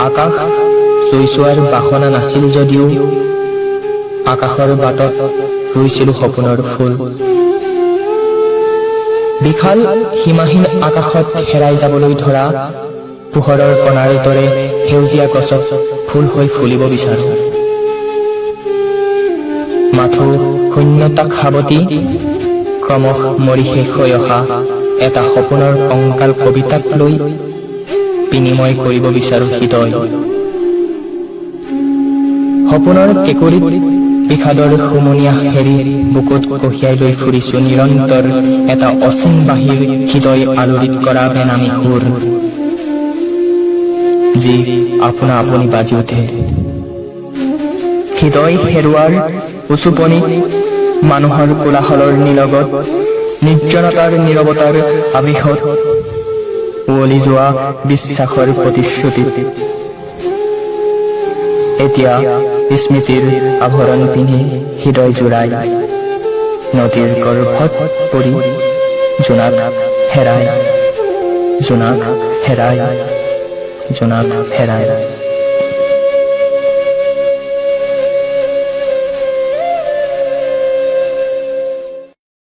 আকাশ চুই চোৱাৰ বাসনা নাছিল যদিও আকাশৰ বাটত ৰুইছিলো সপোনৰ ফুল। বিশাল সীমাহীন আকাশত হেৰাই যাবলৈ ধৰা পোহৰৰ কণাৰ দৰে সেউজীয়া গছত ফুল হৈ ফুলিব বিচাৰো। মাথো শূন্যতাক সাৱটি ক্ৰমশ মৰি শেষ হৈ অহা এটা সপোনৰ কংকাল কবিতাক লৈ বিনিময় কৰিব বিচাৰো হৃদয়। সপোনৰ কেঁকুৰিত বিষাদৰ হুমুনিয়াহ হেৰি বুকুত কঢ়িয়াই লৈ ফুৰিছো নিৰন্তৰ এটা অচিন বাঁহীৰ হৃদয় আলোড়িত কৰা বেনামী সুৰ, যি আপোনা আপুনি বাজি উঠে। হৃদয় হেৰুৱাৰ উচুপনিত, মানুহৰ কোলাহলৰ নিলগত, নিৰ্জনতাৰ নীৰৱতাৰ আৱেশত উৱলি যোৱা বিশ্বাসৰ প্ৰতিশ্ৰুতিত এতিয়া স্মৃতিৰ আভৰণ পিন্ধি হৃদয় জোৰাই নদীৰ গৰ্ভত পৰি জোনাক হেৰাই, জোনাক হেৰাই, জোনাক হেৰাই।